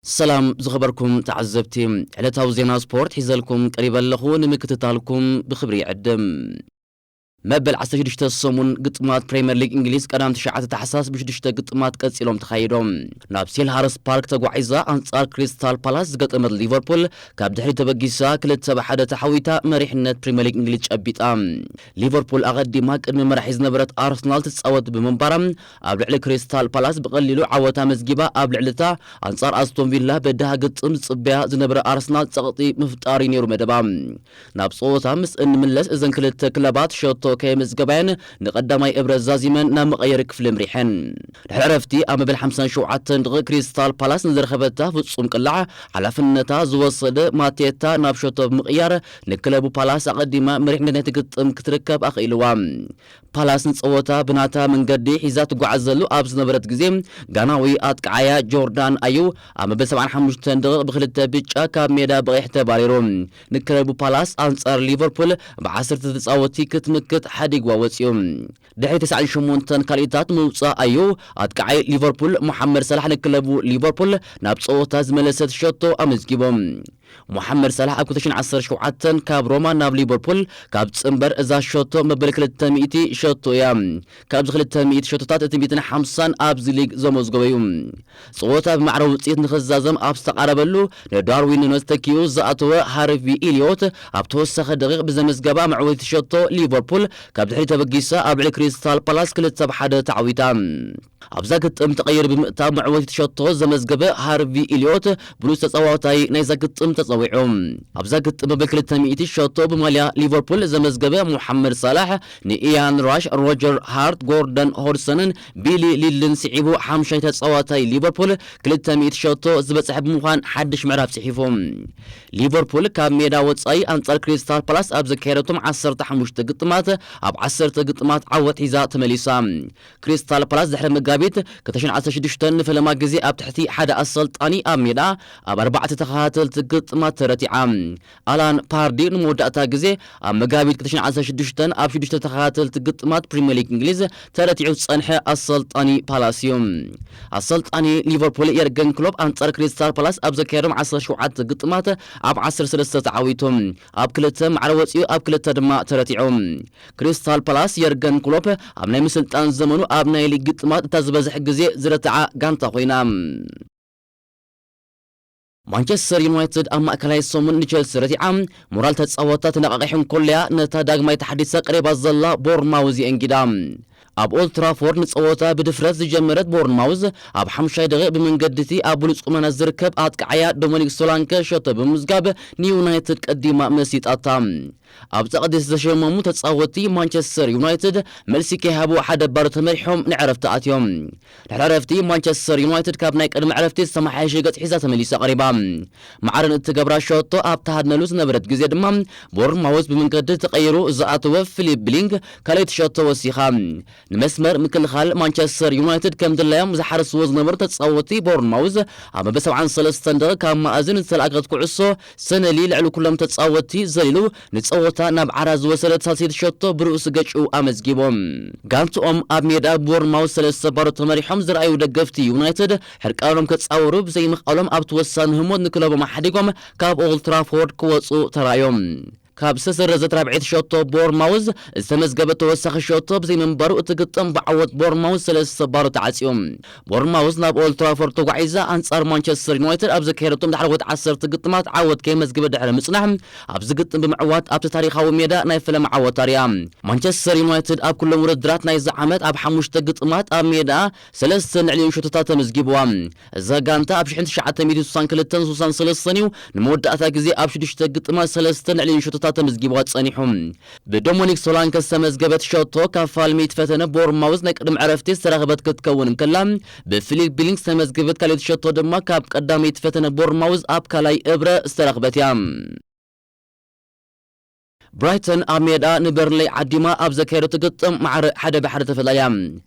ሰላም ዝኸበርኩም ተዓዘብቲ፣ ዕለታዊ ዜና ስፖርት ሒዘልኩም ቀሪበ ኣለኹ። ንምክትታልኩም ብኽብሪ ይዕድም። መበል ዓሰርተ ሽዱሽተ ሰሙን ግጥማት ፕሪምየር ሊግ እንግሊዝ ቀዳም ትሽዓተ ታሕሳስ ብሽዱሽተ ግጥማት ቀጺሎም ተኻይዶም። ናብ ሴልሃርስት ፓርክ ተጓዒዛ ኣንጻር ክሪስታል ፓላስ ዝገጠመት ሊቨርፑል ካብ ድሕሪ ተበጊሳ ክልተ ብሓደ ተሓዊታ መሪሕነት ፕሪምየር ሊግ እንግሊዝ ጨቢጣ። ሊቨርፑል ኣቐዲማ ቅድሚ መራሒ ዝነበረት ኣርሰናል ትጻወት ብምንባራ ኣብ ልዕሊ ክሪስታል ፓላስ ብቐሊሉ ዓወታ መዝጊባ ኣብ ልዕሊ እታ ኣንጻር ኣስቶን ቪላ በዳሃ ግጥም ዝጽበያ ዝነበረ ኣርሰናል ጸቕጢ ምፍጣር እዩ ነይሩ መደባ። ናብ ጸወታ ምስ እንምለስ እዘን ክልተ ክለባት ሸቶ ከየመዝገባየን ንቐዳማይ እብረ ዛዚመን ናብ መቐየሪ ክፍሊ ምሪሐን። ድሕሪ ዕረፍቲ ኣብ መበል ሓምሳን ሸውዓተን ደቂቕ ክሪስታል ፓላስ ንዝረኸበታ ፍጹም ቅላዕ ሓላፍነታ ዝወሰደ ማቴታ ናብ ሸቶ ብምቕያር ንክለቡ ፓላስ ኣቐዲማ መሪሕነት ናይቲ ግጥም ክትርከብ ኣኽኢልዋ። ፓላስ ንጸወታ ብናታ መንገዲ ሒዛ ትጓዓዘሉ ኣብ ዝነበረት ግዜ ጋናዊ ኣጥቃዓያ ጆርዳን ኣዩ ኣብ መበል ሰብዓን ሓሙሽተን ደቂቕ ብክልተ ብጫ ካብ ሜዳ ብቐይሕ ተባሪሩ። ንክለቡ ፓላስ ኣንጻር ሊቨርፑል ብዓሰርተ ተጻወቲ ክትምክት ሓዲግዋ ወጺኡ። ድሕሪ ተስዓን ሸሞንተን ካልኢታት ምውጻእ ኣዩ ኣጥቃዓይ ሊቨርፑል ሞሓመድ ሰላሕ ንክለቡ ሊቨርፑል ናብ ጸወታ ዝመለሰት ሸቶ ኣመዝጊቦም። ሞሓመድ ሳላሕ ኣብ ክልተ ሽሕን ዓሰርተ ሸውዓተን ካብ ሮማ ናብ ሊቨርፑል ካብ ጽንበር እዛ ሸቶ መበል ክልተ ሚእቲ ሸቶ እያ። ካብዚ ክልተ ሚእቲ ሸቶታት እቲ ሚእትን ሓምሳን ኣብዚ ሊግ ዘመዝገበ እዩ። ጸወታ ብማዕረ ውጽኢት ንኽዛዘም ኣብ ዝተቓረበሉ ንዳርዊን ኑነዝ ተኪኡ ዝኣተወ ሃርቪ ኢልዮት ኣብ ተወሳኺ ደቂቕ ብዘመዝገባ መዕወቲ ሸቶ ሊቨርፑል ካብ ድሕሪ ተበጊሳ ኣብ ልዕሊ ክሪስታል ፓላስ ክልተ ብሓደ ተዓዊታ። ኣብዛ ግጥም ተቐይሩ ብምእታው መዕወቲ ሸቶ ዘመዝገበ ሃርቪ ኢልዮት ብሉጽ ተጻዋታይ ናይዛ ግጥም ተጸዊዑ። ኣብዛ ግጥም መበል ክልተ ሚእቲ ሸቶ ብማልያ ሊቨርፑል ዘመዝገበ ሞሓመድ ሳላሕ ንኢያን ራሽ፣ ሮጀር ሃርት፣ ጎርደን ሆድሰንን ቢሊ ሊልን ስዒቡ ሓምሻይ ተጻዋታይ ሊቨርፑል ክልተ ሚእቲ ሸቶ ዝበጽሐ ብምዃን ሓድሽ ምዕራፍ ጽሒፉ። ሊቨርፑል ካብ ሜዳ ወጻኢ ኣንጻር ክሪስታል ፓላስ ኣብ ዘካየደቶም ዓሰርተ ሓሙሽተ ግጥማት ኣብ ዓሰርተ ግጥማት ዓወት ሒዛ ተመሊሳ። ክሪስታል ፓላስ ድሕሪ መጋቢት ክልተ ሽሕን ዓሰርተ ሽዱሽተን ንፈለማ ግዜ ኣብ ትሕቲ ሓደ ኣሰልጣኒ ኣብ ሜዳ ኣብ ኣርባዕተ ተኸታተልቲ ግጥማት ተረቲዓ። ኣላን ፓርዲ ንመወዳእታ ግዜ ኣብ መጋቢት ክልተ ሽሕን ዓሰርተ ሽዱሽተን ኣብ ሽዱሽተ ተኸታተልቲ ግጥማት ፕሪምየር ሊግ እንግሊዝ ተረቲዑ ዝጸንሐ ኣሰልጣኒ ፓላስ እዩ። ኣሰልጣኒ ሊቨርፑል የርገን ክሎፕ ኣንጻር ክሪስታል ፓላስ ኣብ ዘካየዶም ዓሰርተ ሸውዓተ ግጥማት ኣብ ዓሰርተ ሰለስተ ተዓዊቱ፣ ኣብ ክልተ ማዕረ ወጺኡ ኣብ ክልተ ድማ ተረቲዑ። ክሪስታል ፓላስ የርገን ክሎፕ ኣብ ናይ ምስልጣን ዘመኑ ኣብ ናይ ሊግ ግጥማት እታ ዝበዝሕ ግዜ ዝረትዓ ጋንታ ኮይና። ማንቸስተር ዩናይትድ ኣብ ማእከላይ ሰሙን ንቸልሲ ረቲዓ፣ ሞራል ተጻወታ ተነቓቒሑ እንከሎያ ነታ ዳግማይ ተሓዲሳ ቀሪባ ዘላ ቦርንማውዝ የእንጊዳ። ኣብ ኦልድ ትራፎርድ ንጸወታ ብድፍረት ዝጀመረት ቦርንማውዝ ኣብ ሓምሻይ ደቂቕ ብመንገዲ እቲ ኣብ ብሉጽ ቁመና ዝርከብ ኣጥቃዓያ ዶሚኒክ ሶላንከ ሸቶ ብምምዝጋብ ንዩናይትድ ቀዲማ መሲጣታ። ኣብ ጸቕጢ ዝተሸመሙ ተጻወትቲ ማንቸስተር ዩናይትድ መልሲ ከይሃቡ ሓደ ባዶ ተመሪሖም ንዕረፍቲ ኣትዮም። ድሕሪ ዕረፍቲ ማንቸስተር ዩናይትድ ካብ ናይ ቅድሚ ዕረፍቲ ዝተመሓየሸ ገጽ ሒዛ ተመሊሳ ቀሪባ። ማዕረን እትገብራ ሸቶ ኣብ ተሃድነሉ ዝነበረት ግዜ ድማ ቦርንማውዝ ብመንገዲ ተቐይሩ ዝኣተወ ፊሊፕ ብሊንግ ካልኣይቲ ሸቶ ወሲኻ። ንመስመር ምክልኻል ማንቸስተር ዩናይትድ ከም ድላዮም ዝሓረስዎ ዝነበሩ ተጻወትቲ ቦርንማውዝ ኣብ መበል ሰብዓን ሰለስተን ደቂቕ ካብ ማእዝን ዝተላእከት ኩዕሶ ሰነሊ ልዕሊ ኩሎም ተጻወትቲ ዘሊሉ ንጸወታ ናብ ዓራት ዝወሰደት ሳልሰይቲ ሸቶ ብርእሱ ገጭኡ ኣመዝጊቦም። ጋንትኦም ኣብ ሜዳ ቦርንማውዝ ሰለስተ ባዶ ተመሪሖም ዝረኣዩ ደገፍቲ ዩናይትድ ሕርቃኖም ክጻወሩ ብዘይምኽኣሎም ኣብቲ ወሳኒ ህሞት ንክለቦም ኣሕዲጎም ካብ ኦልድ ትራፎርድ ክወጹ ተራእዮም። ካብ ዝተሰረዘት ራብዐይቲ ሸቶ ቦርንማውዝ ዝተመዝገበ ተወሳኺ ሸቶ ብዘይምንባሩ እቲ ግጥም ብዓወት ቦርንማውዝ ሰለስተ ባዶ ተዓጽዩ። ቦርንማውዝ ናብ ኦልድ ትራፎርድ ተጓዒዛ ኣንጻር ማንቸስተር ዩናይትድ ኣብ ዘካየደቶም ዳሕረዎት ዓሰርተ ግጥማት ዓወት ከየመዝገበ ድሕሪ ምጽናሕ ኣብዚ ግጥም ብምዕዋት ኣብቲ ታሪኻዊ ሜዳ ናይ ፈለማ ዓወት ኣርያ። ማንቸስተር ዩናይትድ ኣብ ኩሎም ውድድራት ናይዚ ዓመት ኣብ ሓሙሽተ ግጥማት ኣብ ሜዳ ሰለስተ ንዕሊዮን ሸቶታት ተመዝጊብዋ። እዛ ጋንታ ኣብ ሽሕን ትሽዓተ ሚእትን ስሳን ክልተን ስሳን ሰለስተን እዩ ንመወዳእታ ግዜ ኣብ ሽዱሽተ ግጥማት ሰለስተ ንዕሊዮን ሸቶታት ተመዝጊብዋ ጸኒሑ። ብዶሚኒክ ሶላንከ ዝተመዝገበት ሸቶ ካብ ፋልሚ ትፈተነ ቦርንማውዝ ናይ ቅድሚ ዕረፍቲ ዝተረኽበት ክትከውን እንከላ፣ ብፊሊፕ ቢሊንግ ዝተመዝገበት ካልኣይቲ ሸቶ ድማ ካብ ቀዳመይቲ ፈተነ ቦርንማውዝ ኣብ ካልኣይ እብረ ዝተረኽበት እያ። ብራይተን ኣብ ሜዳ ንበርንሌይ ዓዲማ ኣብ ዘካየደቶ ግጥም ማዕረ ሓደ ብሓደ ተፈላልያ።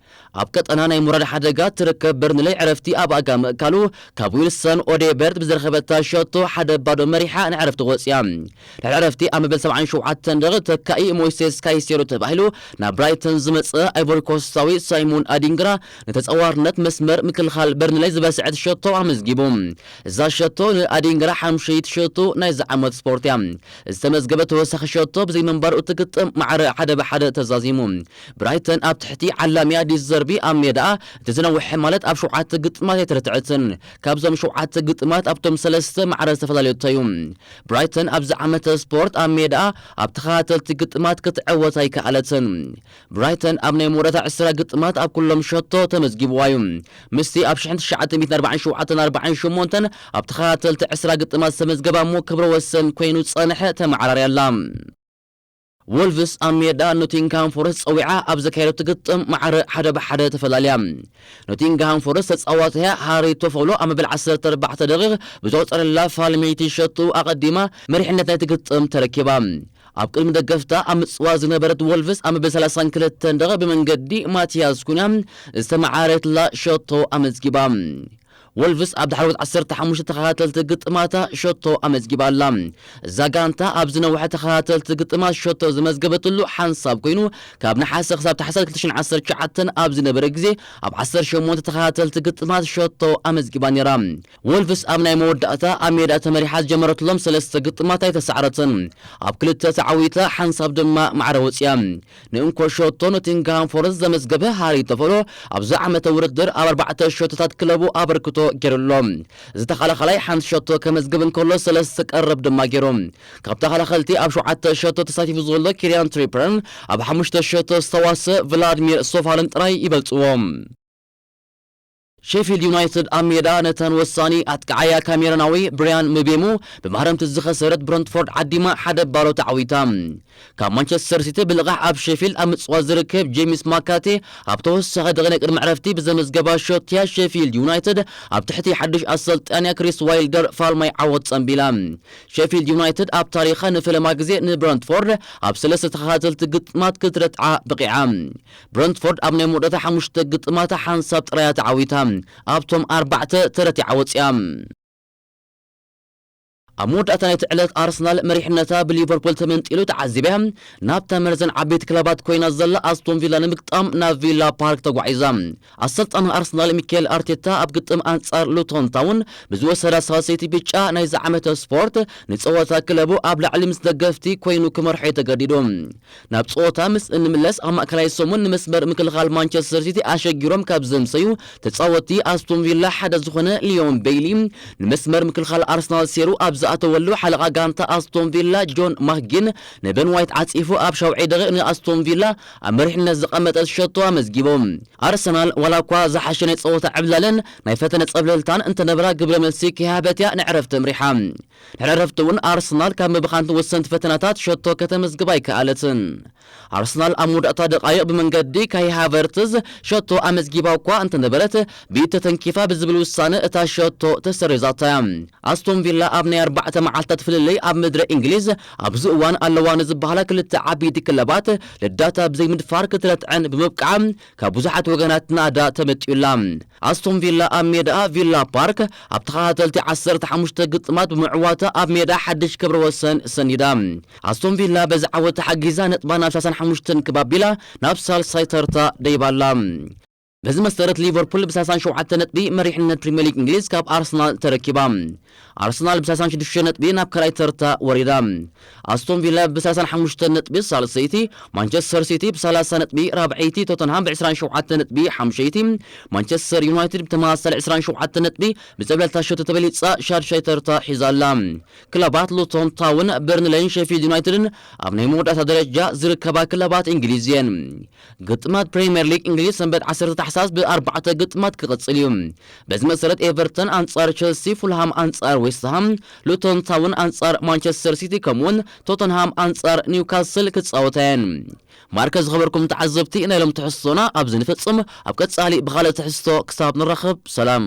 ኣብ ቀጠና ናይ ምውራድ ሓደጋ ትርከብ በርንሌይ ዕረፍቲ ኣብ ኣጋ ምእካሉ፣ ካብ ዊልሰን ኦዴበርት ብዝረኸበታ ሸቶ ሓደ ባዶ መሪሓ ንዕረፍቲ ወፅያ። ድሕሪ ዕረፍቲ ኣብ መበል ሰብዓን ሸውዓተን ደቂቕ ተካኢ ሞይሴስ ካይሴዶ ተባሂሉ ናብ ብራይተን ዝመፀ ኣይቮሪ ኮስታዊ ሳይሞን ኣዲንግራ ንተፃዋርነት መስመር ምክልኻል በርንሌይ ዝበስዐት ሸቶ ኣመዝጊቡ። እዛ ሸቶ ንኣዲንግራ ሓምሸይቲ ሸቶ ናይዚ ዓመት ስፖርት እያ። ዝተመዝገበ ተወሳኺ ሸቶ ብዘይ ምንባሩ እቲ ግጥም ማዕረ ሓደ ብሓደ ተዛዚሙ። ብራይተን ኣብ ትሕቲ ዓላሚያ ዲዘርቢ ኣብ ሜዳኣ እቲ ዝነውሐ ማለት ኣብ ሸውዓተ ግጥማት ኣይተረትዐትን። ካብዞም ሸውዓተ ግጥማት ኣብቶም ሰለስተ ማዕረ ዝተፈላለየቶ እዩ። ብራይተን ኣብዚ ዓመተ ስፖርት ኣብ ሜዳኣ ኣብ ተኸታተልቲ ግጥማት ክትዕወት ኣይከኣለትን። ብራይተን ኣብ ናይ መወዳእታ ዕስራ ግጥማት ኣብ ኩሎም ሸቶ ተመዝጊብዋ እዩ። ምስቲ ኣብ ሽሕን ትሽዓተ ሚእትን ኣርባዓን ሸውዓተን ኣርባዓን ሸሞንተን ኣብ ተኸታተልቲ ዕስራ ግጥማት ዝተመዝገባ እሞ ክብረ ወሰን ኮይኑ ዝጸንሐ ተመዓራርያ ኣላ። ወልቭስ ኣብ ሜዳ ኖቲንግሃም ፎረስት ጸዊዓ ኣብ ዘካየደቱ ግጥም ማዕረ ሓደ ብሓደ ተፈላልያ። ኖቲንግሃም ፎረስት ተጻዋትያ ሃሪ ቶፎሎ ኣብ መበል ዓሰርተ ኣርባዕተ ደቂቕ ብዘቑጸረላ ፋልመይቲ ሸቱ ኣቐዲማ መሪሕነት ናይቲ ግጥም ተረኪባ። ኣብ ቅድሚ ደገፍታ ኣብ ምጽዋር ዝነበረት ወልቭስ ኣብ መበል ሰላሳን ክልተን ደቂቕ ብመንገዲ ማቲያስ ኩንያ ዝተመዓረትላ ሸቶ ኣመዝጊባ። ወልቭስ ኣብ ዳሕረዎት ዓሰርተ ሓሙሽተ ተኸታተልቲ ግጥማታ ሸቶ ኣመዝጊባ ኣላ። እዛ ጋንታ ኣብ ዝነውሐ ተኸታተልቲ ግጥማት ሸቶ ዝመዝገበትሉ ሓንሳብ ኮይኑ፣ ካብ ነሓሰ ክሳብ ታሕሳስ ክልተ ሽሕን ዓሰርተ ትሽዓተን ኣብ ዝነበረ ግዜ ኣብ ዓሰርተ ሸሞንተ ተኸታተልቲ ግጥማት ሸቶ ኣመዝጊባ ነይራ። ወልቭስ ኣብ ናይ መወዳእታ ኣብ ሜዳ ተመሪሓ ዝጀመረትሎም ሰለስተ ግጥማት ኣይተሳዕረትን። ኣብ ክልተ ተዓዊታ ሓንሳብ ድማ ማዕረ ወፅያ። ንእንኮ ሸቶ ኖቲንግሃም ፎረስት ዘመዝገበ ሃሪ ተፈሎ ኣብዚ ዓመተ ውድድር ኣብ ኣርባዕተ ሸቶታት ክለቡ ኣበርክቶ ገይሩ ኣሎ። እዚ ተኸላኻላይ ሓንቲ ሸቶ ከመዝግብ እንከሎ ሰለስተ ቀረብ ድማ ገይሩ። ካብ ተኸላኸልቲ ኣብ ሸውዓተ ሸቶ ተሳቲፉ ዘሎ ኪሪያን ትሪፐርን ኣብ ሓሙሽተ ሸቶ ዝተዋሰ ቭላድሚር ሶፋልን ጥራይ ይበልፅዎ። ሼፊልድ ዩናይትድ ኣብ ሜዳ ነተን ወሳኒ ኣጥቃዓያ ካሜሮናዊ ብሪያን ምቤሙ ብማህረምቲ ዝኸሰረት ብረንትፎርድ ዓዲማ ሓደ ባዶ ተዓዊታ። ካብ ማንቸስተር ሲቲ ብልቓሕ ኣብ ሼፊልድ ኣብ ምጽዋት ዝርከብ ጄምስ ማካቴ ኣብ ተወሳኺ ደቂቕ ናይ ቅድሚ ዕረፍቲ ብዘመዝገባ ሸቶያ ሼፊልድ ዩናይትድ ኣብ ትሕቲ ሓድሽ ኣሰልጣንያ ክሪስ ዋይልደር ፋልማይ ዓወት ጸንቢላ። ሼፊልድ ዩናይትድ ኣብ ታሪኻ ንፈለማ ግዜ ንብረንትፎርድ ኣብ ሰለስተ ተኸታተልቲ ግጥማት ክትረትዓ በቒዓ። ብረንትፎርድ ኣብ ናይ መወዳእታ ሓሙሽተ ግጥማታ ሓንሳብ ጥራያ ተዓዊታ። ኣብቶም ኣርባዕተ ተረቲዓ ወፂኣ። ኣብ መወዳእታ ናይቲ ዕለት ኣርሰናል መሪሕነታ ብሊቨርፑል ተመንጢሉ ተዓዚበ ናብታ መርዘን ዓበይቲ ክለባት ኮይና ዘላ ኣስቶን ቪላ ንምግጣም ናብ ቪላ ፓርክ ተጓዒዛ። ኣሰልጣኒ ኣርሰናል ሚካኤል ኣርቴታ ኣብ ግጥም ኣንጻር ሉቶን ታውን ብዝወሰዳ ሳልሰይቲ ብጫ ናይዚ ዓመተ ስፖርት ንጸወታ ክለቡ ኣብ ላዕሊ ምስ ደገፍቲ ኮይኑ ክመርሖ እዩ ተገዲዱ። ናብ ጸወታ ምስ እንምለስ ኣብ ማእከላይ ሰሙን ንመስመር ምክልኻል ማንቸስተር ሲቲ ኣሸጊሮም ካብ ዘምሰዩ ተጻወቲ ኣስቶን ቪላ ሓደ ዝኾነ ሊዮን ቤይሊ ንመስመር ምክልኻል ኣርሰናል ሴሩ ኣብ ዝኣተወሉ ሓለቓ ጋንታ ኣስቶን ቪላ ጆን ማክጊን ንበን ዋይት ዓጺፉ ኣብ ሻውዓይ ደቂቕ ንኣስቶን ቪላ ኣብ መሪሕነት ዝቐመጠት ሸቶ ኣመዝጊቡ። ኣርሰናል ዋላ እኳ ዝሓሸ ናይ ጸወታ ዕብላልን ናይ ፈተነ ጸብለልታን እንተነበራ ግብረ መልሲ ከይሃበትያ ንዕረፍቲ ኣምሪሓ። ድሕሪ ዕረፍቲ እውን ኣርሰናል ካብ ምብኻን ወሰንቲ ፈተናታት ሸቶ ከተመዝግብ ኣይከኣለትን። ኣርሰናል ኣብ መወዳእታ ደቃይቕ ብመንገዲ ካይ ሃቨርትዝ ሸቶ ኣመዝጊባ እኳ እንተነበረት ብኢድ ተተንኪፋ ብዝብል ውሳነ እታ ሸቶ ተሰሪዛታ እያ። ኣስቶን ቪላ ኣብ ናይ ኣርባዕተ መዓልታት ፍልልይ ኣብ ምድረ እንግሊዝ ኣብዚ እዋን ኣለዋ ንዝበሃላ ክልተ ዓበይቲ ክለባት ልዳታ ብዘይምድፋር ክትረትዐን ብምብቃዓ ካብ ብዙሓት ወገናት ናዳ ተመጢኡላ። ኣስቶን ቪላ ኣብ ሜዳኣ ቪላ ፓርክ ኣብ ተኸታተልቲ ዓሰርተ ሓሙሽተ ግጥማት ብምዕዋታ ኣብ ሜዳ ሓድሽ ክብረ ወሰን ሰኒዳ። ኣስቶን ቪላ በዚ ዓወት ተሓጊዛ ነጥባ ናብ ሰላሳን ሓሙሽተን ክብ ኣቢላ ናብ ሳልሳይ ተርታ ደይባላ። በዚ መሰረት ሊቨርፑል ብ ሰላሳን ሸውዓተ ነጥቢ መሪሕነት ፕሪምየር ሊግ እንግሊዝ ካብ ኣርሰናል ተረኪባ። ኣርሰናል ብ ሰላሳን ሽዱሽተ ነጥቢ ናብ ካልኣይ ተርታ ወሪዳ። ኣስቶን ቪላ ብ ሰላሳን ሓሙሽተ ነጥቢ ሳልሰይቲ፣ ማንቸስተር ሲቲ ብ ሰላሳ ነጥቢ ራብዐይቲ፣ ቶተንሃም ብ ዕስራን ሸውዓተ ነጥቢ ሓምሸይቲ፣ ማንቸስተር ዩናይትድ ብተመሳሳሊ ዕስራን ሸውዓተ ነጥቢ ብጸብለልታ ሸቶ ተበሊጻ ሻድሻይ ተርታ ሒዛ ኣላ። ክለባት ሉቶን ታውን፣ በርንሌን ሼፊልድ ዩናይትድን ኣብ ናይ መወዳእታ ደረጃ ዝርከባ ክለባት እንግሊዝ እየን። ግጥማት ፕሪምየር ሊግ እንግሊዝ ሰንበት ዓሰርተ ታሕሳስ ብኣርባዕተ ግጥማት ክቕጽል እዩ። በዚ መሰረት ኤቨርተን ኣንጻር ቸልሲ፣ ፉልሃም ኣንጻር ዌስትሃም፣ ሉቶን ታውን ኣንጻር ማንቸስተር ሲቲ ከምኡውን ቶተንሃም ኣንጻር ኒውካስል ክጻወታ እየን። ማርከ ዝኸበርኩም ተዓዘብቲ ናይ ሎም ትሕዝቶና ኣብዚ ንፍጽም። ኣብ ቀጻሊ ብኻልእ ትሕዝቶ ክሳብ ንራኸብ ሰላም።